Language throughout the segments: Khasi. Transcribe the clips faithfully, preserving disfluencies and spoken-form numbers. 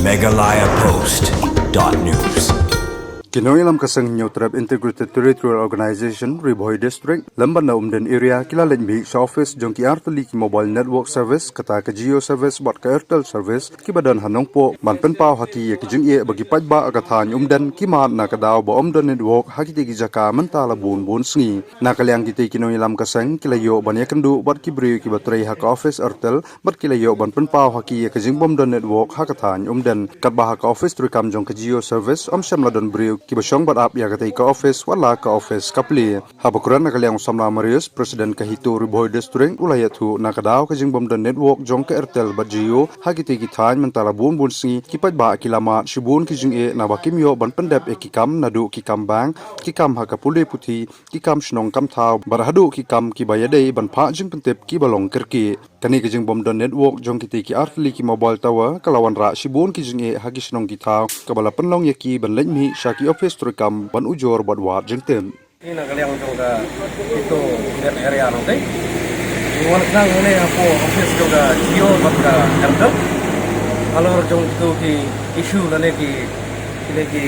Meghalaya Post dot news. Ki nongïalam ka seng Hynñiewtrep Integrated Territorial Organization, Ri Bhoi District, lem bad na Umden Area, ki la leit mih sha office jong ki artylli ki mobile network service, kata ka Jio service bad ka Airtel service, kiba don ha Nongpoh, ban pynpaw ha ki ïa ki jingeh ba ki paidbah ka thaiñ Umden ki mad na ka daw ba ym don network ha kitei ki jaka mynta la bun bun sngi. Na ka liang kitei ki nongïalam ka seng, ki la ïoh ban ïakynduh bad ki briew kiba trei ha ka office Airtel, bad ki la ïoh ban pynpaw ha ki ïa ka jingbym don network ha ka thaiñ Umden. Katba ha ka office treikam jong ka Jio service, ym shym la don briew kiba shong bad ap ïa katei ka office, wat la ka office ka plie. Haba kren na ka liang u samla Marius, President ka HITO Ri Bhoi District, u la ïathuh na ka daw ka jingbym don network jong ka Airtel bad Jio ha kitei ki thaiñ mynta la bun bun sngi, ki paidbah ki la mad shibun ki jingeh naba kim ïoh ban pyndep ïa ki kam, naduh ki kam bank, ki kam ha ka pule puthi, ki kam shnong kam thaw, bad haduh ki kam kiba ïadei ban phah jingpyntip kiba long kyrkieh. Kane ka jingbym don network jong kitei ki artylli ki mobile tower ka la wanrah shibun ki jingeh ha ki shnong ki thaw, kaba la pynlong ïa ki ban leit mih sha ki office treikam ban ujor bad wad jingtip. Ni na ka liang jong ka HITO Umden Area nangtei, ngi wan khnang hangne hapoh office jong ka Jio bad ka Airtel halor jong kito ki issue lane ki, kine ki,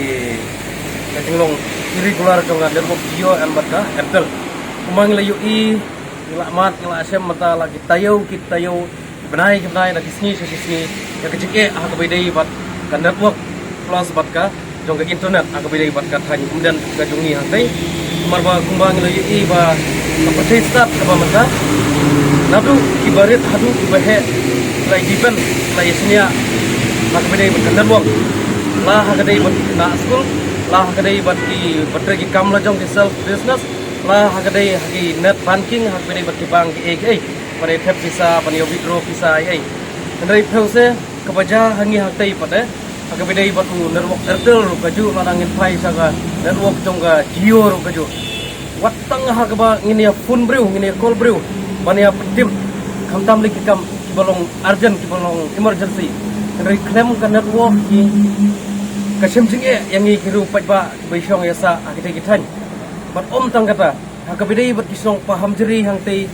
ka jinglong irregular jong ka network Jio and bad ka Airtel. Kumba ngi la ïohi, ngi la mad, ngi la shem mynta la ki taïew ki taïew, ki bnai ki bnai, la ki sngi sha ki sngi, ïa ka jingeh ha kaba ïadei bad ka network plus bad ka jong ka internet ha kaba ïadei bad ka thaiñ Umden ka jong ngi hangtei. Namar ba kumba ngi la ïohi ba ka pyrthei stad kaba mynta, naduh kiba rit haduh kiba heh, la depend, la ïasngewbha ha kaba ïadei bad ka network. La ha ka dei bad ki khynnah skul, la ha ka dei bad kiba trei ki kam la jong ki self business, la ha ka dei ha ki net banking, ha kaba ïadei bad ki bank kiei kiei, ban ïa thep pisa, ban ïa withdraw pisa ei ei. Hynrei phew se kaba jia ha ngi hangtei pat, eh, ha kaba ïadei bad u network Airtel ruh kajuh, lada ngin phai sha ka network jong ka Jio ruh kajuh. Wat tang ha kaba ngin ïa phone briew, ngin ïa call briew ban ïa pyntip, khamtam lei ki kam kiba long urgent, kiba long emergency. Hynrei khlem ka network ki, ka shem jingeh ïa ngi ki riew paidbah kiba ïashong ïasah ha kitei ki thaiñ. Bad ym tang kata, ha kaba ïadei bad ki shnong Pahamjri hangtei,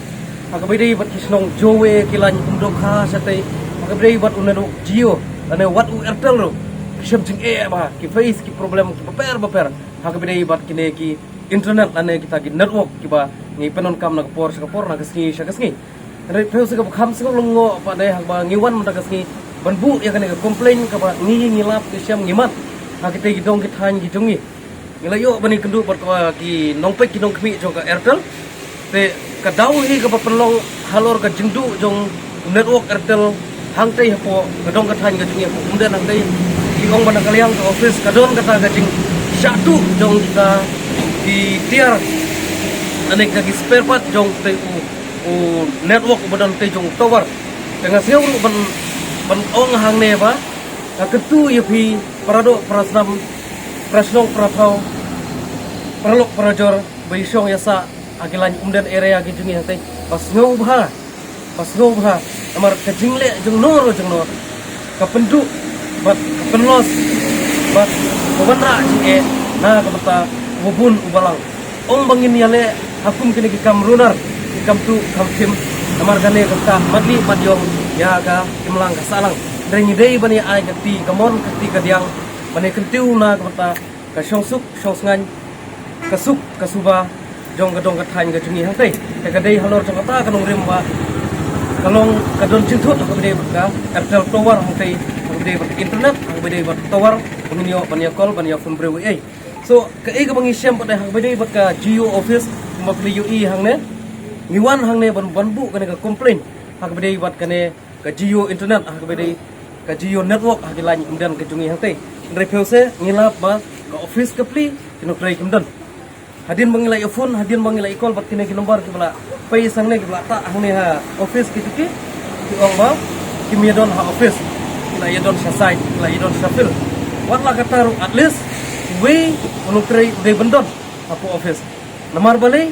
ha kaba ïadei bad ki shnong Jowe, Kyllain, Umdokha shatei, ha kaba ïadei bad u network Jio lane wat u Airtel ruh, ki shem jingeh bha, ki face ki problem kiba pher bapher ha kaba ïadei bad kine ki internet lane kita ki network kiba ngi pyndonkam na ka por sha ka por, na ka sngi sha ka sngi. Hynrei phew se kaba kham sngewlyngngoh pat dei haba ngi wan mynta ka sngi ban buh ïa kane ka complaint kaba ngi, ngi lap, ngi shem, ngi mad ha kitei ki dong ki thaiñ ki jong ngi. Ngi la ïoh ban ïakynduh bad ki nongpeit ki nongkhmih jong ka Airtel. Te ka daw hi kaba pynlong halor ka jingduh jong network Airtel hangtei hapoh ka dong ka thaiñ ka jong ngi hapoh Umden hangtei. Ngi ong ba na ka liang ka office ka don kata ka jingshah tuh jong kita ki tiar lane kita ki spare part jong tei u, u network uba don tei jong u tower. Te nga sngew ruh ban, ban ong hangne ba nga kyntu ïa phi para doh para snam, para shnong para thaw, para lok para jor ba ïashong ïasah ha ki lain Umden area ki jong ngi hangtei, ba sngewbha, ba sngewbha. Namar ka jingleh jongno ruh jongno ka pynduh bad ka pynlos bad ka wanrah jingeh na ka bynta uba bun uba lang. Ym ba ngin ïaleh ha kum kine ki kam runar, ki kam tuh kam thim. Namar kane ka ktah matli mat ïong ïa ka imlang ka sahlang. Hynrei ngi dei ban ïa ai ka kti kamon ka kti kadiang ban ïa kyntiew na ka bynta ka shongsuk shongsngain, ka suk ka suba jong ka dong ka thaiñ ka jong ngi hangtei. Te ka dei halor jong kata ka nongrim ba ka long ka don jingthut ha kaba ïadei bad ka Airtel tower hangtei, ha kaba ïadei bad ka internet, ha kaba ïadei bad ka tower ba ngin ïoh ban ïa call, ban ïa phone briew ei ei. So kaei kaba ngi shem pat dei ha kaba ïadei bad ka Jio office, kumba phi la ïohi hangne, ngi wan hangne ban, ban buh kane ka complaint ha kaba ïadei bad kane ka Jio internet, ha kaba ïadei ka Jio network ha ki lain Umden ka jong ngi hangtei. Hynrei phew se ngi lap ba ka office ka plie, ki nongtrei kim don. Hadien ba ngi la ïa phone, hadien ba ngi la ïa call bad kine ki number kiba la pei hangne, kiba la tah hangne ha office ki jong ki, ki ong ba kim ïa don ha office, ki la ïa don sha site, ki la ïa don sha field. Wat la katta ruh at least uwei u nongtrei u dei ban don hapoh office. Namar balei?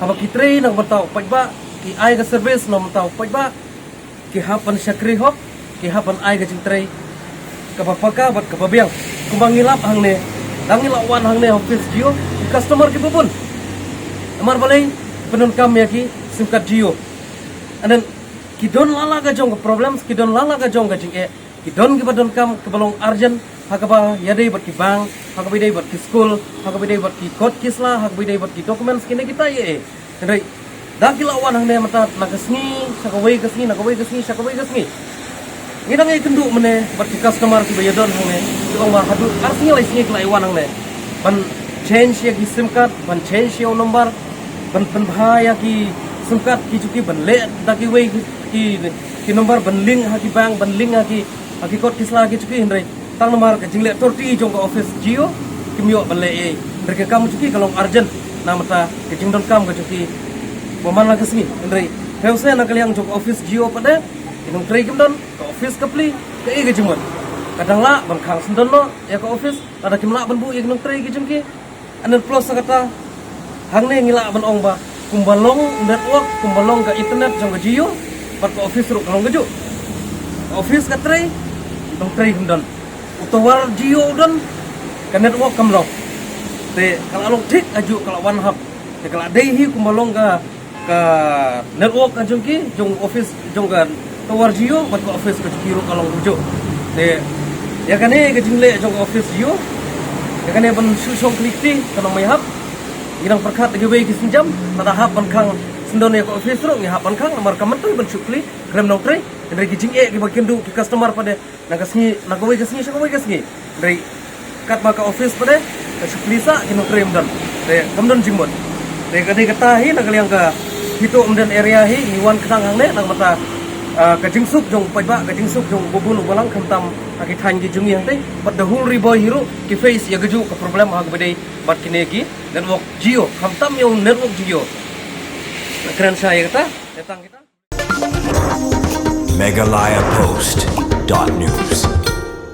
Haba ki trei na ka bynta u paidbah, ki ai ka service na ka bynta u paidbah, ki hap ban shakri hok, ki hap ban ai ka jingtrei kaba paka bad kaba biang. Kumba ngi lap hangne, tang ngi la wan hangne ha office Jio, ki customer kiba bun. Namar balei? Pyndonkam ïa ki sim card Jio. And then ki don la la ka jong ka problems, ki don la la ka jong ka jingeh. Don kiba donkam kiba long urgent, ha kaba ïadei bad ki bank, ha kaba ïadei bad ki skul, ha kaba ïadei bad ki kot ki sla, ha kaba ïadei bad ki documents, kine kita ïa. Hynrei da ki la wan hangne mynta na ka sngi sha kawei ka sngi, na kawei ka sngi sha kawei ka sngi. Ngi dang ïakynduh mynne bad ki customer kiba ïadon hangne, ki ong ba haduh ar sngi lai sngi ki la ïa wan hangne ban change ïa ki sim card, ban change ïa u number, ban pynbha ïa ki sim card ki jong ki, ban leh da kiwei ki, ki, ki number ban link ha ki bank, ban link ha ki, ha ki kot ki sla ki jong ki. Hynrei tang namar ka jingleh torti jong ka office Jio, kim ïoh ban leh ei. Hynrei ka kam jong ki ka long urgent, na mynta ka jingdonkam ka jong ki ba man la ka sngi. Hynrei phi ong se na ka liang jong ka office Jio pat de, ki nongtrei kim don, ka office ka pli, kaei ka jingmut? Ka dang lah ban khang syndon noh ïa ka office, lada kim lah ban buh ïa ki nongtrei ki jong ki. And then plus sa kata, hangne ngi lah ban ong ba kumba long network, kumba long ka internet jong ka Jio, bad ka office ruh ka long kajuh. Ka office ka trei, nongtrei kim don. U tower Jio u don, ka network kam long. Te ka la long thik ajuh, ka la wan hap. Te ka la dei hi kumba long ka, ka network ka jong ki, jong office, jong ka tower Jio bad ka office ka jong ki ruh ka long kajuh. Te ïa kane ka jingleh jong ka office Jio, ïa kane ban shu shong kli kti, kan ym hap. Ngi dang pyrkhat da kiwei ki sienjam, lada hap ban khang syndon ïa ka office ruh ngi hap ban khang, namar kam myntoi ban shu kli, khlem nongtrei. Hynrei ki jingeh kiba kynduh ki customer pat de, na ka sngi, na kawei ka sngi sha kawei ka sngi. Hynrei katba ka office pat de, ka shu kli sah, ki nongtrei ym don. Te kam don jingmut. Te ka dei kata hi na ka liang ka Hito Umden area hi, ngi wan khnang hangne na ka bynta, ah, ka jingsuk jong u paidbah, ka jingsuk jong uba bun uba lang, khamtam ha ki thaiñ ki jong ngi hangtei. Bad the whole Ri Bhoi hi ruh ki face ïa kajuh ka problem ha kaba dei bad kine ki network Jio, khamtam ïa u network Jio. Kren shai ïa kata, ïa tang kita. Meghalaya Post dot news.